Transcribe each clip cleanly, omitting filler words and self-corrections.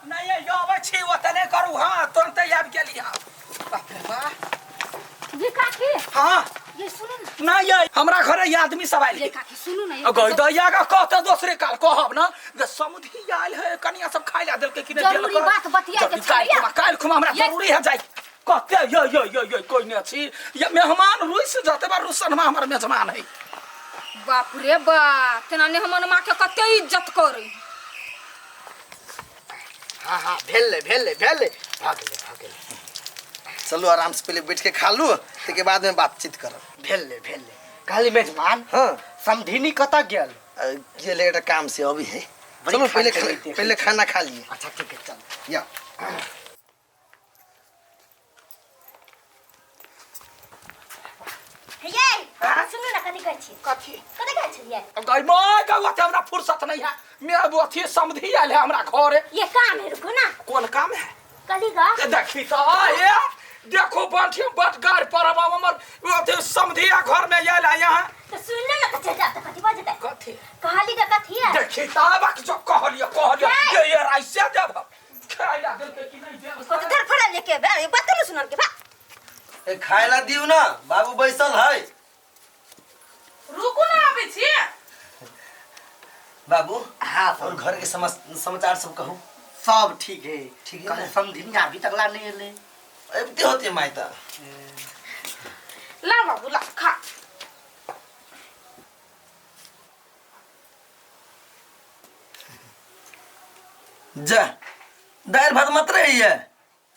नहीं ये अबै छी ओतऽ नहि करू। हाँ, तुरन्ते आबि गेली। हाँ, बाप रे बाप। ये काकी। हाँ। ये सुनू ना। नहीं ये हमरा घरे ये आदमी सब आयल। ये काकी, सुनू ना। गई दैया का कहते दोसरे काल कहब ना जे समुधी आयल है, कनिया सब खाइ ला देलकै कि नहीं। जरूरी बात बतिया के। काल्हि खुमा, काल्हि खुमा हमरा जरूरी है जाय कहते। ये ये ये ये कोई नहीं छी, ये मेहमान रुस जते बार रुसन में हमर मेजमान है। बाप रे बाप, तेना ने हमर माँ के कते इज्जत करे। हाँ हाँ, भेल भेल भेल, भऽ गेलै, भऽ गेलै। चलू, आराम से पहले बैठ के खा लू, ताहिके बाद में बातचीत करब। भेल भेल। कहली मेजमान। हाँ। समधिनी कतऽ गेल? गेल एकटा काम से, अभी है। बड़ी चलो, पहले खान के पहले खाना खा लिए। अच्छा, ठीक है, चल। या। ये सुनू ना, कथी कहै छी? कथी? कथी कहै छलियै? गई my गौ, हमरा फुर्सत नहीं है। मैं अब अथी समधी आयल है हमरा घरे। ये काम है, रुको ना। कोन काम है? कहली गा। देखी तो ये देखो, बंठी बट गाड़ पर हमर अथी समधिया घर में आयल है यहाँ। तो सुन ले ना, कथी जात कथी बजतै? कथी? कहली गा, कथी है? देखी तो अब जो कहलिए कहलिए। ये राइसे देब खाइला देलकै कि नहीं देब? कथी धर फड़ा लेके बे, बात न सुनल के बा। ए, खाए ला दियो ना बाबू, बैसल है। रुकू ना, आबै छी। बाबू। हाँ। और घर के समाचार सब कहू। सब ठीक है। ठीक है कहले ना? समधिनी अभी तक ला नहीं एले। अबते होते मायता। ला बाबू, ला खा। जा, दालि भात मात्र है।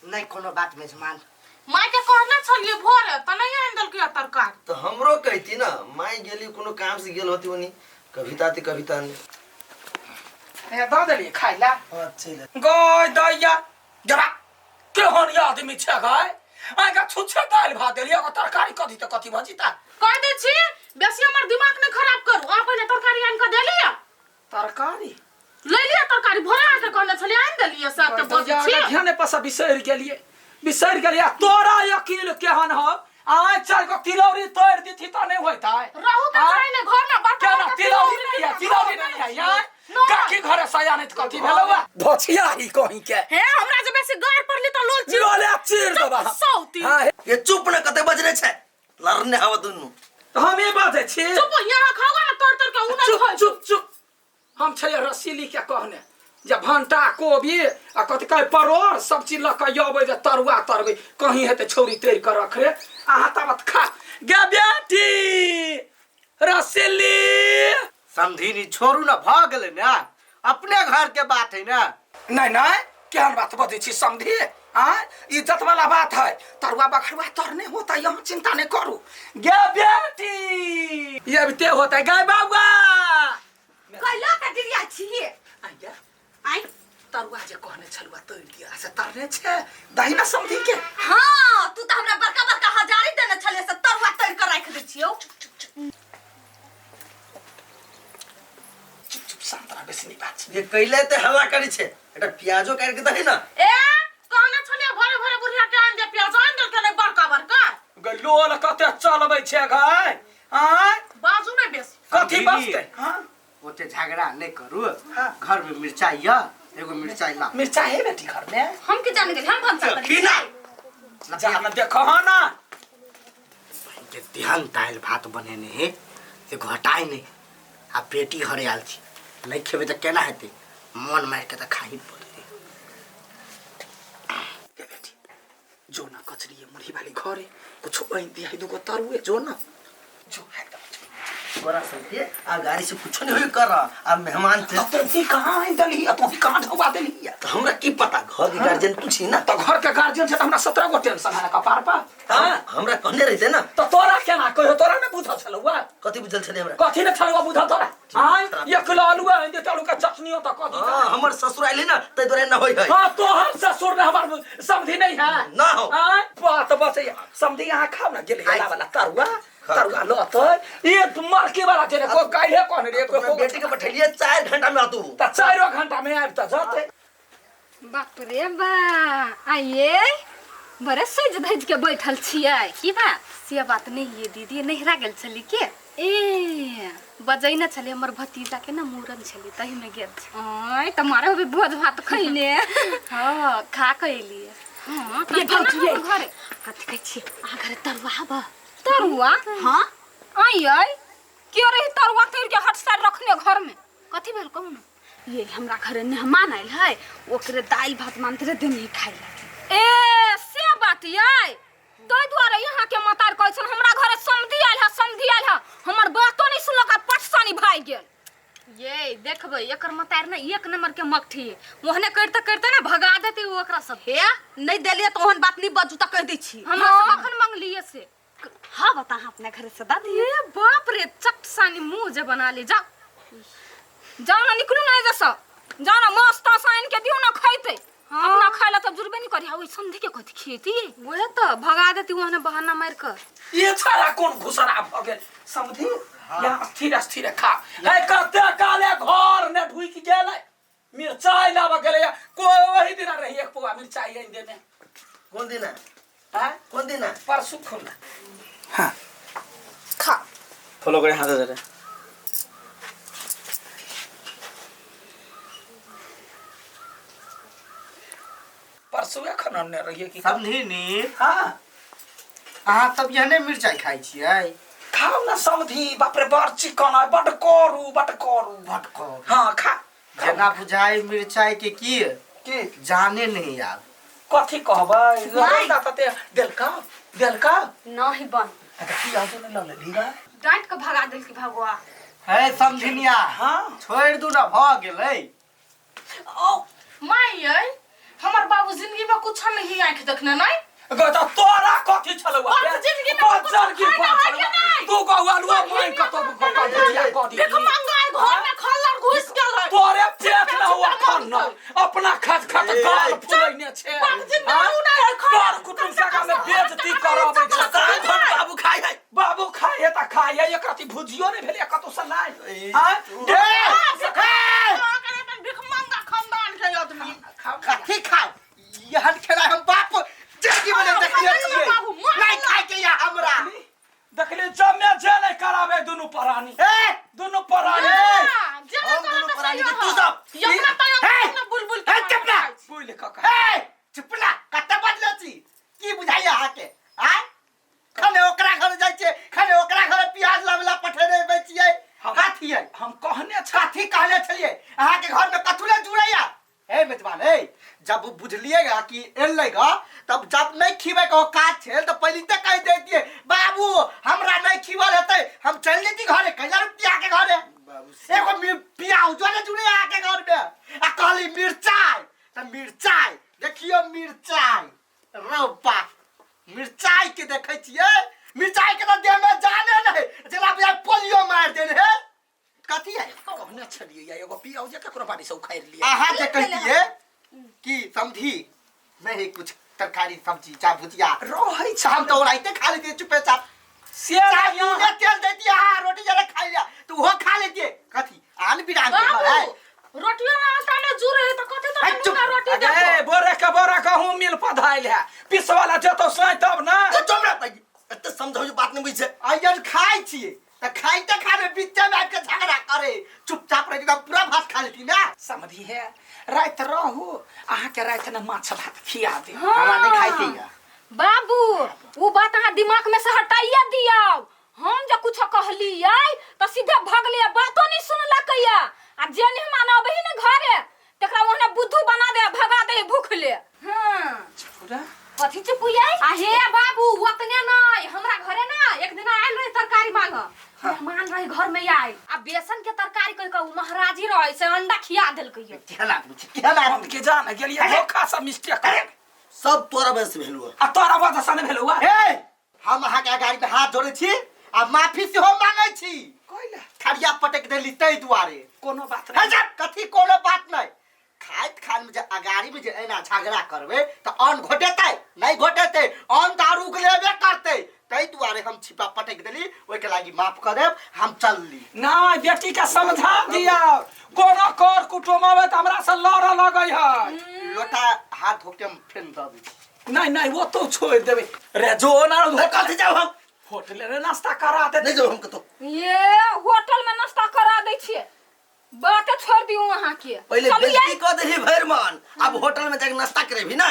नहीं, कोनो बात मेजमान। माय के कहने छलियै भोरे तऽ नहि आनि देलकै तरकारी। तो हमरो कहती ना माई, गेली कोनो काम से गेल होती ओनी, कविता ती कविता नहीं। ए, दऽ देलियै खाइ ला? अच्छे ले। गय दैया जरा, केहन आदमी छै गय? आइ छुच्छे दालि भात देलियै, ओकर तरकारी कथी तऽ कथी भऽ जेता? कह दै छी, बेसी हमर दिमाग नहि खराब करू। अहाँ पहिने तरकारी आनि कऽ देलियै? तरकारी ले लिअ तरकारी। भोरे अहाँके कहने छलियै, आनि देलियै सब तऽ बजै छी। ध्यान पर से बिसरि गेलियै, बिसरि गेलियै। तोरा यकीन केहन हौ? आइ चारि गो तिलौरी तोड़ि दिथी तऽ नहि होइतै? रहू के आँय? चाही ने घर में बर्तन। केना तिलौरी नहीं है? तिलौरी नहीं है यार? काकी घरे सया नहीं तऽ कथी भेलौ? धोछिया ही कहीं के। हे, हमरा जे बेसी गार पड़ली तऽ लोल चीर लोले चीर देबा। सौती। हाँ। ये चुप न, कते बजने छै, लड़ने हवा दुनू। हमे बाजै छी? चुप, यहाँ खाओ ना तोड़ तोड़ के उ नहीं चुप खाइ। चुप चुप। हम छलियै रसीली के कहने जे भंटा कोबी आ कथी कहै परोड़ सब चीज लऽ कऽ अबै जे तरुआ तरबै, कहीं हेतै छौरी तोड़ि कऽ रख रे। अहाँ ताबत खा गे बेटी रसीली। समधिनी, छोड़ू ना, भऽ गेलै ने, अपने घर के बात है ना। नहीं नहीं, केहन बात बजै छी समझी? आँय, इज्जत वाला बात है। तरुआ बखरुआ तर नहीं होता, यहाँ चिंता नहीं करू। गे बेटी, ये भी ते होता है। गे बाबा। कैला के डिरिया छियै? आइया। आइ। तरुआ जे कहने छलुआ तोड़ि दिया से तरने छै, दही ना समझी के। हाँ, तू तऽ हमरा बड़का बड़का हजारी देने छले से तरुआ तोड़ के राखि दै छियौ। चुप चुप, शांत रह, बेसी नहीं बात छै। ये कैले ते हल्ला करै छै? एकटा प्याजो काटि के दही ना। ए, कहने छलियै भोरे भोरे बुढ़िया के आनि दे प्याज, आनि देलकै नहि बड़का बड़का। गे लोल कते चलबै छै गाय? आँय। बाजू नहि बेसी। कथी समझी? बजतै? हाँ। ओते झगड़ा नहीं करू। हाँ। घर में मिर्चाई या एगो मिर्चाई ला। मिर्चा है बेटी घर में? हम की जान गेली, हम भनसा करी। की ना। जा ना, देखो हाँ ना। के तेहन दालि भात बनेने है से घटाइ नहि आ पेटी घरे आयल छी, नहि खेबै तऽ केना हेतै? मन मारि के तऽ खाही पड़तै। गे बेटी, जो ना कचरी मुरही वाली घरे कुछ आनि दिया है, दूगो तरुए। जो ना, जो है तो तोरा सबके आ गाड़ी से कुछो नहीं होई कर आ मेहमान थे। तो तू कहाँ आनि देलही? तू कहाँ ढौआ देलही? तो हमरा की पता? घर के गार्जियन तू छी ना। तो घर के गार्जियन छै तऽ हमरा 17 गो टेंशन है कपार पर। हाँ, हमरा कहने रहते ना। तो तोरा केना कहियो? तोरा ने बुझल छलौआ? कथी बुझल छलै हमरा? कथी ने छलौआ बुझल तोरा? आय, एक किलो आलू आनि देते, आलू के चटनियो तऽ कथी? हाँ, हमर ससुर आइले ना, ताहि दुआरे न होई है। हाँ, तोहर ससुर ने हमर समझी नहीं है। ना हो। आय, बात बस समझी, यहाँ खाओ ना गेल वाला तरुआ। तरुआ लो तो ये मरकी वाला छै को काल्हे कहने रे अपना को। बेटी के बैठलिए, 4 घंटा में आतू। तऽ 4 घंटा में आबि तऽ जतै। बाप रे बा, आइए बड़े सज धज के बैठल छियै, की बात? से बात नहीं है दीदी, नहिरा गेल छली के? ए बजैने छलै हमर भतीजा के ना मूड़न छलै तही में गेल छै। आय त मारे होबे भोज भात खैने। हां खा के एलियै। हां ये भौजी ये। घरे कथी कहै छी अहाँ घरे तरुआ हब? तरुआ? हाँ। आई आई के रही तरुआ तर के हट साइड रखने घर में? कथी भेल कहू ना? ये हमरा घरे मेहमान आयल है, ओकरे दालि भात मानते देने खाइ ला। ए से बात यै, ताहि दुआरे यहाँ के मतार कहै छल हमरा घरे समधि आयल है, समधि आयल है, हमर बातो नहीं सुनलक आ पटसानी भागि गेल। ये देखबै एकर मतार ना एक नंबर के मकठी है, ओहने करते करते ना भगा देते ओ ओकरा सब। हे नहीं देलिए तो ओहन बात नहीं बजू त कह दै छी। हमरा से कखन मंगलिए से? हाँ बता, अहाँ अपना घरे से दा दिए। ए बाप रे, चट सानी मुंह जे बना ले। जाओ जाओ ना, निकलू ना एजा से, जाओ ना, मस्त आसान के दियो ना खैते। हाँ। अपना खाए ला तब जुड़बे नहीं करी। ओइ समधी के कथी खिएती? वह तो भगा देती ओहने बहाना मार कर। ये छाड़ा कौन घुसरा भ गेल समधी? या स्थिर स्थिर खा। है कते काले घर ने ढुकि गेलै, मिरचाई लाबऽ गेलै, कोई ओही दिना रही एक पौआ मिरचाई आनि देने। कोन दिना? हाँ? कोन दिना? परसू खुना। हाँ खा। फॉलो करे हाथ धरे। परसू एखन अनने रहियै की? समझी नी। हाँ। अहाँ सब एहने मिरचाई खाइ छियै? खाउ ना समधी, बाप रे बड़ चिकन है, बड करू बड करू बड करू। हाँ खा। जेना बुझाइ मिरचाई के की की जाने नहीं आब। कथी कहबै? लड़ता तते देलका देलका नहीं बन। अच्छा की आज नहीं लऽ लेली गा? डांट के भगा देलकी भगवा। है समझिनिया। हाँ। छोड़ि दू ना, भऽ गेलै। ओ माय यै, हमर बाबू जिंदगी में कुछ नहीं आंख देखने नहीं। गो त तोरा कथी छलौ? बाप जिंदगी में कुछ बजर की खाना बात है कि छलौ? नहीं? तू गो आलुआ माइन कतो भुजिया कऽ दी। देख मंगाई घर में खल्लर घुस गेल है। तोरे पेट न हुआ खन न अपना खत खत गाल फुलैने छे। बाप जिंदगी में उ नहीं है कर कुटुम सगा में बेइज्जती करबै छे। बाबू खाइ है। बाबू खाइ है त खाइ है, एक रति भुजियो नै भेलै कतौ से लाइ। हां भीख मंगा खानदान के आदमी। कथी खाउ? यहन खेनाइ हम बाप जिंदगी में नहीं देखले छियै। नहीं खाइ के या हमरा। देखली जमे जे नहीं कराबे दुनू प्राणी। ए दुनू प्राणी। हम दुनू प्राणी के तू सब। यमुना तय बुलबुल ए चुप ना। बुलि कऽ ए चुप ना, कते बजले छी? की बुझाइया अहाँ के? आय खने ओकरा घर जाइ छियै, खने ओकरा घर प्याज लाबला पठेने अबै छियै। कथी है? हम कहने छ कथी कहने छलियै? अहाँ के घर में कथू ले जुड़ैया? ए मेजबान ए, जब बुझलिएगा कि एलै ग तब जब नहीं खिबै के औकात छेल त पहिले ते कहि दैतियै बाबू हमरा नहीं खिबल हेतै, हम चलि जैती घरे। कैला रुपया के घरे एगो प्याजो ने जुड़े अहाँ के घर में। आ कहली मिरचाई त मिरचाई देखियो मिरचाई रौपा मिरचाई के देखै छियै, मिरचाई के त देह में जाने नहीं, जेना बुझाइ पोलियो मारि देने है। कथी है? कहने छलियै या एगो पियाउजे ककरो बाड़ी से उखाड़ि लियै। अहाँ जे कहितियै कि समझी नहीं कुछ तरकारी सब्जी चाहे भुजिया रहै छै, हम तो ओनाहिते खा लेतियै चुपेचाप। से चाहे नूने तेल दैतियै अहाँ रोटी जरा खाइ लिअ तऽ ओहो खा लेतियै। कथी आन बिरान के घर है? रोटियो ना आटा में जुड़े है त कथी त है, चुप। नूना रोटी अरे देबो। बोरे के बोरा गहूम मिल पधाइल है, पिसवाला जतो साइ तब ना। तो चुप रह भाई, एते समझाउ जे बात नहीं बुझै। अयन खाइ छियै त खाइते खाने बीचे में आबि के झगड़ा करे, चुपचाप रहि त पूरा भात खा लेती ना। समझी है राति रहू, अहाँ के राति ने माछ भात खिया दे। हमरा नहीं खाइ के या। बाबू वो बात अहाँ दिमाग में से हटाइए दियौ। हम जे कुछ कहलियै त सीधे भगलियै, बातो नहीं सुनलकैया। आ जे नहीं मानब अबही ने घरे तकरा ओहने बुद्धू बना दे भगा दे भूखले। हां पूरा कथी चुपुयै? आ हे बाबू ओतने नहीं, हमरा घरे ना एक दिन आयल रहे तरकारी मांग, मेहमान रहे घर में आयल, आ बेसन के तरकारी कह के उ महाराजी रहे से अंडा खिया देलकै। केहन आदमी छै, केहन आदमी? हम के जान गेलियै धोखा से मिस्टेक कर। सब तोरा वजह से भेलौ। आ तोरा वजह से नहीं भेलौ। ए हम अहाँ के अगाड़ी में हाथ जोड़ै छी आ माफी सेहो मांगै छी। कैला? थरिया पटक देली ताहि दुआरे। कोनो बात हे नहीं। जा, कथी कोनो बात नहीं। खाइत खान में जे अगाड़ी में जे एना झगड़ा करबै त अन्न घोटेतै नहीं घोटेतै, अन्न दारू उगलेबे करतै। ताहि दुआरे हम छिपा पटक देली, ओहिके लागि माफ कर देब, हम चलली। ना बेटी के समझा दिया, कोनो कर कुटुम आवे त हमरा से लड़ऽ लगै है। लोटा हाथ धो के हम फेन दऽ दै छी। नहीं नहीं वो तो छोड़ देबे रे, जो ना कथी जाऊ हम? होटले रे नाश्ता करा दे। नहीं जाओ हम कतो। ये होटल में नाश्ता करा दै छियै, बाते छोड़ दियौ अहाँ के। पहले चलू बेइज्जती ये। कऽ देली भरि मन, आब होटल में जाके नाश्ता करेबी ना?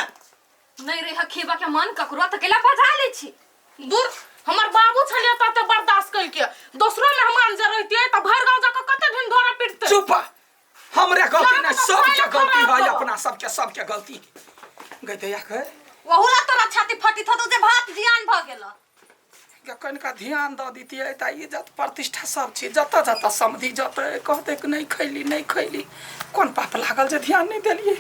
नहीं रहे खेबा के मन ककरो तऽ केला बजा लै छी। दूर हमर बाबू छलियै तते बर्दाश्त कलके, दोसरो मेहमान जे रहितियै तऽ भरि गाँव जाकऽ कते ढिंढोरा पिटतै। चुप, हमरे गलती नहीं, जाके सबके खाना गलती है, खराब अपना सबके सबके गलती गई दैया के। ओहू ला तोरा छाती फटी थो जे भात जियान भ गेल। के कनिका ध्यान दऽ दितियै तऽ इज्जत प्रतिष्ठा सब चीज जतऽ जतऽ समधि जतै कहतै कि नहि खैली नहि खैली, कोन पाप लागल जे ध्यान नहि देलियै।